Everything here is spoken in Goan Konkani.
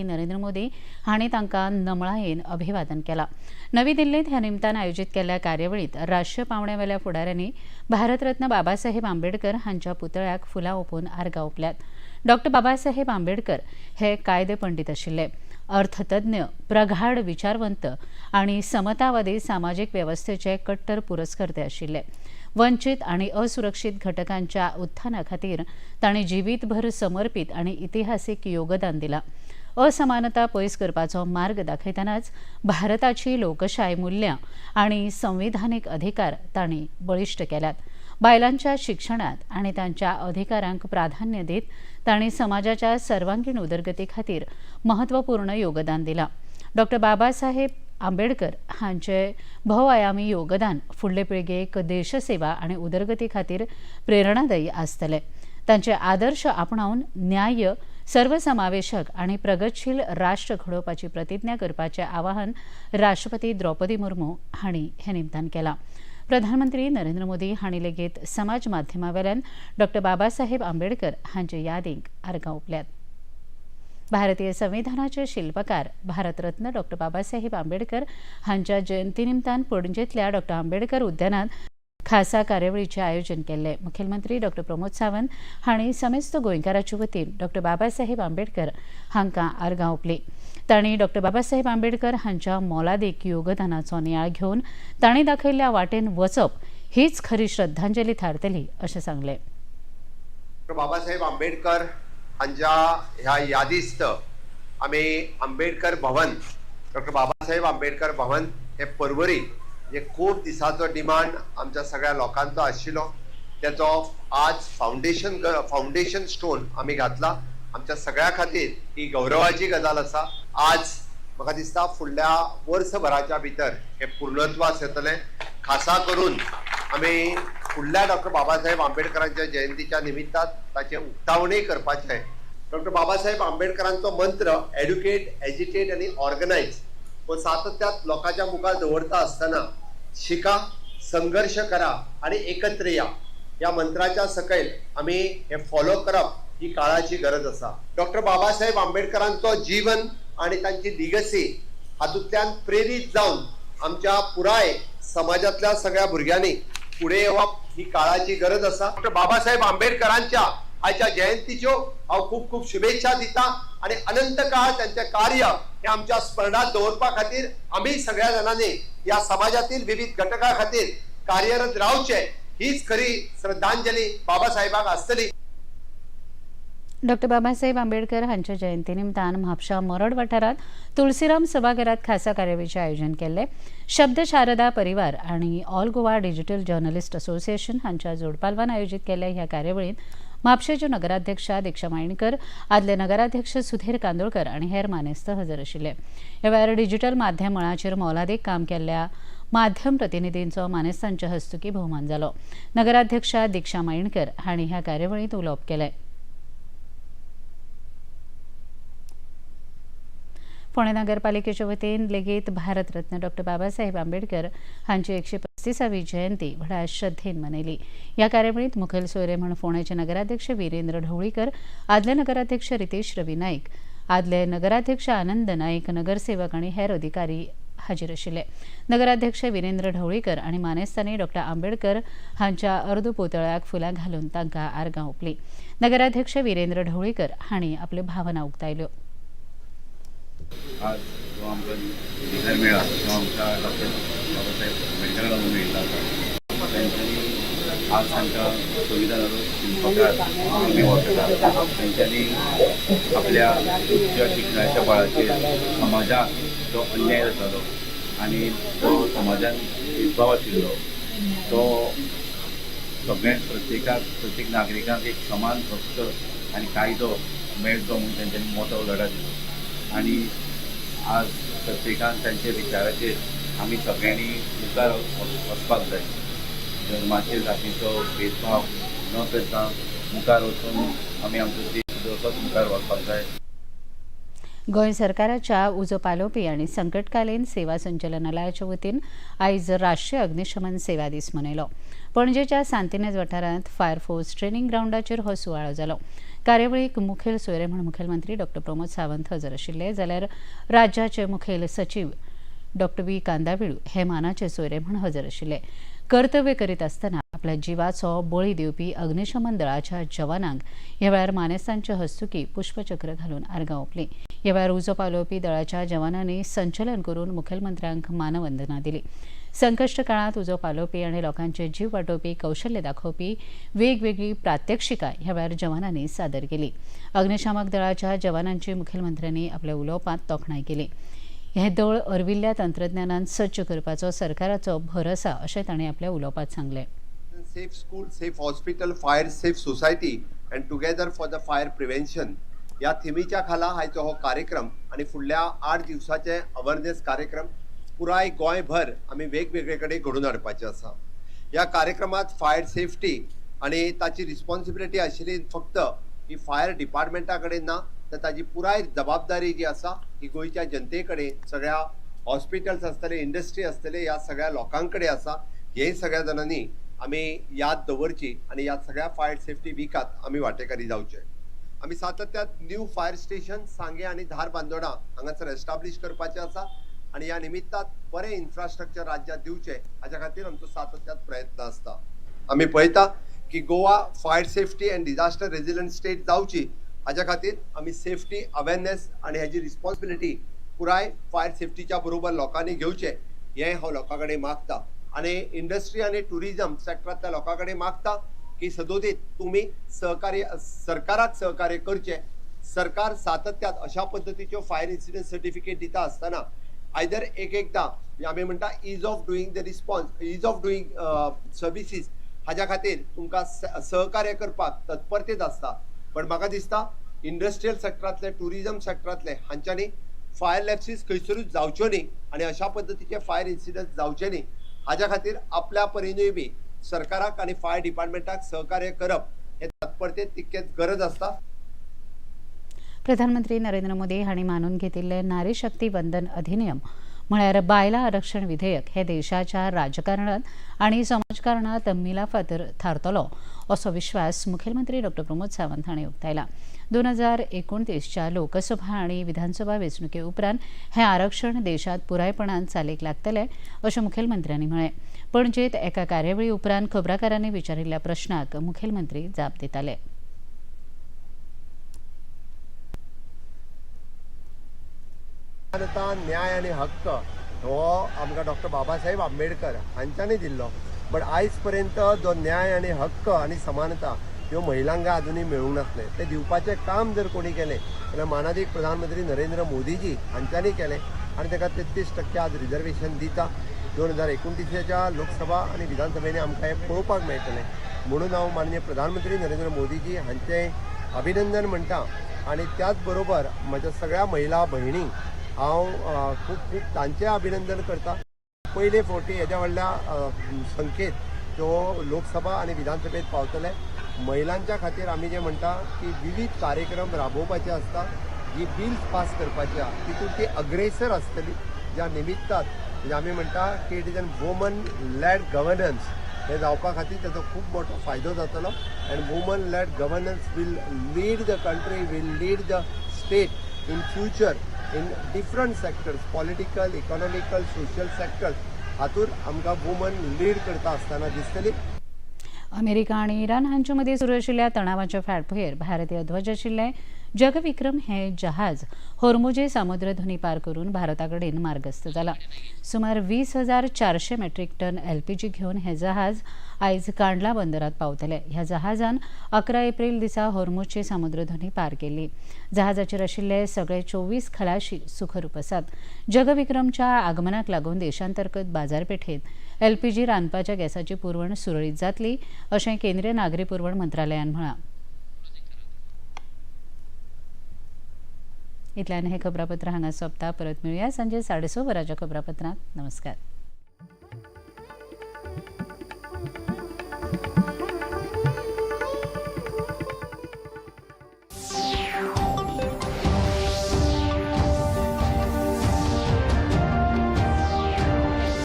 नरेंद्र मोदी हांणी तांकां नमळायेन अभिवादन केलां. नवी दिल्लींत ह्या निमतान आयोजीत केल्ल्या कार्यावळींत राष्ट्रीय पांवड्यावेल्या फुडाऱ्यांनी भारतरत्न बाबासाहेब आंबेडकर हांच्या पुतळ्याक फुलां ओंपून आर्गां ओंपल्यात. डॉक्टर बाबासाहेब आंबेडकर हे कायदे पंडित आशिल्ले. अर्थतज्ञ, प्रगाढ विचारवंत आनी समतावादी सामाजीक वेवस्थेचे कट्टर पुरस्कर्ते आशिल्ले. वंचित आनी असुरक्षीत घटकांच्या उत्थाना खातीर तांणी जिवीतभर समर्पीत आनी इतिहासीक योगदान दिलां. असमानता पयस करपाचो मार्ग दाखयतनाच भारताची लोकशाय मुल्यां आनी संविधानीक अधिकार तांणी बळिश्ट केल्यात. बायलांच्या शिक्षणांत आनी तांच्या अधिकारांक प्राधान्य दीत तांणी समाजाच्या सर्वांगीण उदरगती खातीर महत्वपूर्ण योगदान दिलां. डॉक्टर बाबासाहेब आंबेडकर हांचे भोवआयामी योगदान फुडले पिळगेक देशसेवा आनी उदरगती खातीर प्रेरणादायी आसतले. तांचे आदर्श आपणावन न्याय्य, सर्वसमावेशक आनी प्रगतशील राष्ट्र घडोवपाची प्रतिज्ञा करपाचें आवाहन राष्ट्रपती द्रौपदी मुर्मू हांणी हे निमतान केलां. प्रधानमंत्री नरेंद्र मोदी हांणी लेगीत समाज माध्यमावेल्यान डॉक्टर बाबासाहेब आंबेडकर हांचे यादींक आर्गां ओंपल्यात. भारतीय संविधानाचे शिल्पकार भारतरत्न डॉक्टर बाबासाहेब आंबेडकर हांच्या जयंती निमतान पणजेंतल्या डॉक्टर आंबेडकर उद्यानात खासा कार्यावळीचें आयोजन केल्लें. मुखेलमंत्री डॉक्टर प्रमोद सावंत हांणी समेस्त गोंयकाराचे वतीन डॉक्टर बाबासाहेब आंबेडकर हांकां आर्गां ओंपलीं. तांणी डॉक्टर बाबासाहेब आंबेडकर हांच्या मोलादीक योगदानाचो नियाळ घेवन तांणी दाखयल्ल्या वाटेन वचप हीच खरी श्रद्धांजली थारतली अशें सांगलें. डॉक्टर बाबासाहेब आंबेडकर हांच्या ह्या यादिस्त आमी आंबेडकर भवन, डॉक्टर बाबासाहेब आंबेडकर भवन हे परवरी जे खूब दिसाचो डिमांड आमच्या सगळ्या लोकांचो आशिल्लो, तेचो आज फावंडेशन स्टोन आमी घातला. आमच्या सगळ्या खातीर ही गौरवाची गजाल आसा. आज म्हाका दिसता फुडल्या वर्सभराच्या भितर हे पूर्णत्वास येतलें. खासा करून आमी फुडल्या डॉक्टर बाबासाहेब आंबेडकरांच्या जयंतीच्या निमित्तान ताचें उक्तावणूय करपाचें. डॉक्टर बाबासाहेब आंबेडकरांचो मंत्र एड्युकेट, एजिटेट आनी ऑर्गनायज हो सातत्यात लोकांच्या मुखार दवरता आसतना शिका, संघर्श करा आनी एकत्र या ह्या मंत्राच्या सकयल आमी हे फॉलो करप ही काळाची गरज आसा. डॉक्टर बाबासाहेब आंबेडकरांचो जीवन आनी तांची लिगसी हातूंतल्यान प्रेरीत जावन आमच्या पुराय समाजांतल्या सगळ्या भुरग्यांनी फुडें येवप ही काळाची गरज आसा. डॉक्टर बाबासाहेब आंबेडकरांच्या आयच्या जयंतीच्यो हांव खूब खूब शुभेच्छा दिता आनी अनंत काळ त्यांचे कार्य हे आमच्या स्मरणात दवरपा खातीर आमी सगळ्या जाणांनी ह्या समाजातील विविध घटकां खातीर कार्यरत रावचे, हीच खरी श्रद्धांजली बाबासाहेबांक आसतली. डॉक्टर बाबासाहेब आंबेडकर हांच्या जयंती निमतान म्हापशा मरड वाठारांत तुळसीराम सभाघरात खासा कार्यावळीचें आयोजन केल्लें. शब्द शारदा परिवार आनी all Goa digital journalist association हांच्या जोडपालवान आयोजीत केल्ल्या ह्या कार्यावळींत म्हापशेच्यो नगराध्यक्षा दीक्षा मायणकर, आदले नगराध्यक्ष सुधीर कांदोळकर आनी हेर मानेस्त हजर आशिल्ले. ह्या वेळार डिजिटल माध्यम मळाचेर मोलादीक काम केल्ल्या माध्यम प्रतिनिधींचो मानेस्तांच्या हस्तुकी भोवमान जालो. नगराध्यक्षा दीक्षा मायणकर हांणी ह्या कार्यावळींत उलोवप केलें. फोंडें नगरपालिकेच्या वतीन लेगीत भारतरत्न डॉक्टर बाबासाहेब आंबेडकर हांची 135वी जयंती व्हडा श्रद्धेन मनयली. ह्या कार्यावळींत मुखेल सोयरे म्हूण फोंडेचे नगराध्यक्ष विरेंद्र ढवळीकर, आदले नगराध्यक्ष रितेश रवी नाईक, आदले नगराध्यक्ष आनंद नाईक, नगरसेवक आनी हेर अधिकारी हाजीर आशिल्ले. नगराध्यक्ष विरेंद्र ढवळीकर आनी मानेस्तांनी डॉक्टर आंबेडकर हांच्या अर्द पुतळ्याक फुलां घालून तांकां आर्गां ओंपलीं. नगराध्यक्ष विरेंद्र ढवळीकर हांणी आपल्यो भावना उक्तायल्यो. आज जो आमकां अधिकार मेळ्ळा तो आमच्या डॉक्टर बाबासाहेब आंबेडकरा लागून मेळिल्लो आसा. तेंच्यांनी आज तांकां संविधानाचो शिल्पकार आमी वळखतात. तेंच्यांनी आपल्या उच्च शिक्षणाच्या बळाचेर समाजाक जो अन्याय जातालो आनी जो समाजान भेदभाव आशिल्लो तो सगळ्यांक, प्रत्येकाक, प्रत्येक नागरिकांक एक समान हक्क आनी कायदो मेळचो म्हणून तेंच्यांनी मोटो लढा दिलो आनी आज प्रत्येकान तांच्या विचाराचेर आमी सगळ्यांनी मुखार वचपाक जाय. धर्माचेर, जातीचो भेदभाव न करता मुखार वचून आमी आमचो देश सुद्दां मुखार व्हरपाक जाय. गोंय सरकाराच्या उजो पालोवपी आनी संकटकालीन सेवा संचालनालयाच्या वतीन आयज राष्ट्रीय अग्निशमन सेवा दीस मनयलो. पणजेच्या सांतिनेज वाठारांत फायर फोर्स ट्रेनिंग ग्रावंडाचेर हो सुवाळो जालो. कार्यावळीक मुखेल सोयरे म्हूण मुखेलमंत्री डॉ प्रमोद सावंत हजर आशिल्ले, जाल्यार राज्याचे मुखेल सचीव डॉ व्ही कांदाविळू हे मानाचे सोयरे म्हूण हजर आशिल्ले. कर्तव्य करीत आसतना आपल्या जिवाचो बळी दिवपी अग्निशमन दळाच्या जवानांक ह्या वेळार मानेस्तांचे हस्तुकी पुष्पचक्र घालून आर्गां ओंपली. ह्या वेळार उजो पालोवपी दळाच्या जवानांनी संचलन करून मुखेलमंत्र्यांक मानवंदना दिली. संकश्ट काळांत उजो पालोवपी आनी लोकांचे जीव वाटोवपी कौशल्य दाखोवपी वेगवेगळी प्रात्यक्षिकां ह्या वेळार जवानांनी सादर केली. अग्निशामक दळाच्या जवानांची मुखेलमंत्र्यांनी आपल्या उलोवपांत तोखणाय केली. हे दळ अर्विल्ल्या तंत्रज्ञानान सज्ज करपाचो सरकाराचो भर आसा अशें तांणी आपल्या उलोवपांत सांगलें. Safe school, safe hospital, fire safe society and together for the fire prevention ह्या थिमीच्या खाला आयचो हो कार्यक्रम आनी फुडल्या 8 दिवसाचे अवेरनेस कार्यक्रम पुराय गोंयभर आमी वेगवेगळे कडेन घडोवन हाडपाचे आसा. ह्या कार्यक्रमात फायर सेफ्टी आनी ताची रिस्पॉन्सिबिलिटी आशिल्ली फक्त ही फायर डिपार्टमेंटा कडेन ना, तर ताजी पुराय जबाबदारी जी आसा ही गोंयच्या जनते कडेन, सगळ्या हॉस्पिटल्स आसतले, इंडस्ट्री आसतले, ह्या सगळ्या लोकां कडेन आसा. हे सगळ्या जाणांनी आमी याद दवरची आनी ह्या सगळ्या फायर सेफ्टी विकात आमी वांटेकारी जावचे. आमी सातत्यात न्यू फायर स्टेशन सांगे आनी धारबांदोडा हांगासर एस्टाब्लीश करपाचें आसा आनी ह्या निमित्तात बरें इन्फ्रास्ट्रक्चर राज्यात दिवचें हाच्या खातीर आमचो सातत्यात प्रयत्न आसता. आमी पळयता की Goa fire safety and disaster resilient state जावची हाच्या खातीर आमी सेफ्टी अवेरनेस आनी हाजी रिस्पॉन्सिबिलिटी पुराय फायर सेफ्टीच्या बरोबर लोकांनी घेवचें हें हांव लोकां कडेन मागता आनी इंडस्ट्री आनी ट्युरिजम सेक्टरांतल्या लोकां कडेन मागता की सदोदीत तुमी सहकार्य सरकाराक सहकार्य करचें. सरकार सातत्यात अशा पद्दतीच्यो फायर इन्सिडंट सर्टिफिकेट दिता आसतना आयदर एक एकदां आमी म्हणटा ease of doing the response, ease of doing services हाज्या खातीर तुमकां सहकार्य करपाक तत्परतेत आसता. पण म्हाका दिसता इंडस्ट्रियल सेक्टरांतले, ट्युरिजम सेक्टरांतले हांच्यांनी फायर लॅप्सीस खंयसरूच जावच्यो न्ही आनी अशा पद्दतीचे फायर इन्सिडंट जावचे न्ही हाज्या खातीर आपल्या परिनूय बी सरकाराक आनी फायर डिपार्टमेंटाक सहकार्य करप हे तत्परतेत तितकेच गरज आसता. प्रधानमंत्री नरेंद्र मोदी हांणी मानून घेतिल्ले नारी शक्ती वंदन अधिनियम म्हळ्यार बायलां आरक्षण विधेयक हे देशाच्या राजकारणात आनी समाजकारणात मिलाफातर थारतलो असो विश्वास मुखेलमंत्री डॉ प्रमोद सावंत हांणी उक्तायला. 2029च्या लोकसभा आनी विधानसभा वेंचणुके उपरांत हें आरक्षण देशांत पुरायपणान चालीक लागतलें अशें मुखेलमंत्र्यांनी म्हळें. पणजेंत एका कार्यावळी उपरांत खबराकारांनी विचारिल्ल्या प्रश्नाक मुखेलमंत्री जाप दिताले. समानता, न्याय आनी हक्क हो आमकां डॉक्टर बाबासाहेब आंबेडकर हांच्यांनी दिल्लो, बट आयज पर्यंत जो न्याय आनी हक्क आनी समानता ह्यो महिलांक अजुनूय मेळूंक नासलें. तें दिवपाचें काम जर कोणी केलें जाल्यार मानादीक प्रधानमंत्री नरेंद्र मोदीजी हांच्यांनी केलें आनी ताका 33% आज रिजर्वेशन दिता. 2029च्या लोकसभा आनी विधानसभेनी आमकां हें पळोवपाक मेळटलें. म्हणून हांव माननीय प्रधानमंत्री नरेंद्र मोदीजी हांचें अभिनंदन म्हणटा आनी त्याच बरोबर म्हज्या सगळ्या महिला भयणींक हांव खूब खूब तांचें अभिनंदन करता. पयले फावटी येद्या व्हडल्या संख्येत त्यो लोकसभा आनी विधानसभेत पावतले. महिलांच्या खातीर आमी जे म्हणटा की विविध कार्यक्रम राबोवपाचे आसता, जी बिल्स पास करपाची आहा तितून ती अग्रेसर आसतली. ज्या निमित्तात म्हणजे आमी म्हणटा की it is an woman led governance हें जावपा खातीर ताचो खूब मोठो फायदो जातलो. And woman led governance will lead the country, will lead the state in future in different sectors, political, economical, social sectors हातूंत आमकां वुमन लीड करता आसतना दिसतली. अमेरिका आनी इराण हांचे मदीं सुरू आशिल्ल्या तणावाच्या फाटभुंयेर भारतीय ध्वज आशिल्लें जगविक्रम हे जहाज होर्मुजे सामुद्रधुनी पार करून भारता कडेन मार्गस्थ जाला. सुमार 20,400 मेट्रीक टन एलपीजी घेवन हें जहाज आयज कांडला बंदरात पावतलें. ह्या जहाजान 11 एप्रील दिसा होर्मुजची सामुद्रधुनी पार केल्ली. जहाजाचेर आशिल्ले सगळे 24 खलाशी सुखरूप आसात. जगविक्रमच्या आगमनाक लागून देशांतर्गत बाजारपेठेत एलपीजी रांदपाच्या गॅसाची पुरवण सुरळीत जातली अशें केंद्रीय नागरी पुरवण मंत्रालयान म्हळां. इतल्यान हे खबरापत्र हांगा सोंपता. परत मेळुया सांजे 6:30 वरांच्या खबरापत्रांत. नमस्कार.